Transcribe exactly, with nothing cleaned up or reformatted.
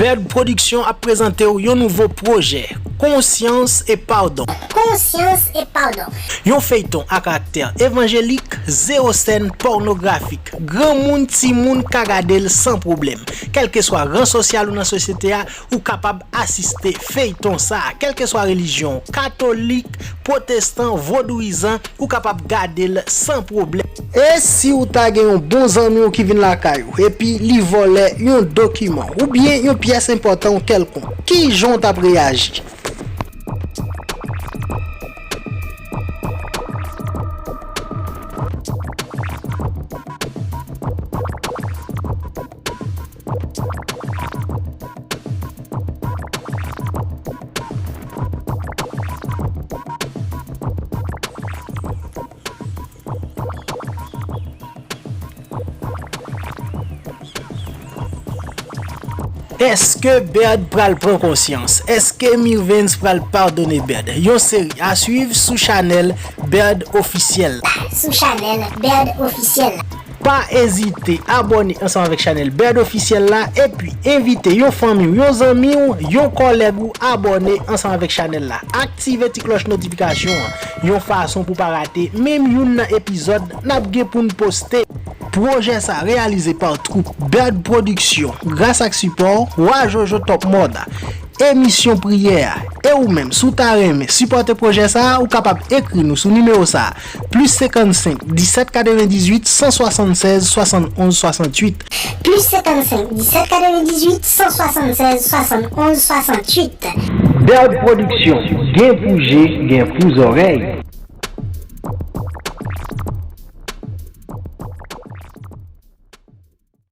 Berd Production ap prezante w yon nouvo pwojè, Konsyans e Padon. Konsyans e Padon. Yon feyton a karaktè evanjelik, zewo sèn pònografik. Granmoun, timoun ka gade l san pwoblèm. Kèlkeswa ran sosyal ou nan sosyete a, ou kapab asiste feyton sa a. Kèlkeswa relijyon w, katolik, pwotestan, vodouyizan, ou kapab gade l san pwoblèm. E si w ta gen yon bon zanmi w ki vin lakay ou, epi li vòlè yon dokiman oubyen yon pyès enpòtan w kèlkonk, ki jan w t ap reyaji? Èske Berd pral pran konsyans? Èske Mirvens pral padone Berd? Yon seri a swiv sou chanèl Berd Ofisyèl la. Sou chanèl Berd Ofisyèl la. Pa ezite abòne ansanm avèk chanèl Berd Ofisyèl la, epi envite yon fanmi w, yon zanmi w, yon kòlèg ou abòne ansanm avèk chanèl la. Aktive ti klòch notifikasyon an, yon fason pou w pa rate menm youn nan epizòd n ap gen pou n poste. Pwojè sa a reyalize pa twoup Berd Production, gras ak sipò Wa Jojo Top Mòd a, emisyon Priyè a. E ou menm, si w ta renmen sipòte pwojè sa a, ou kapab ekri nou sou nimewo sa a, plis senkannsenk, disèt katrevendizuit, san swasannsèz, swasannonz, swasanntuit. Plis senkannsenk, disèt katrevendizuit, san swasannsèz, swasannonz, swasanntuit. Berd Production, gen pou je, gen pou zòrèy.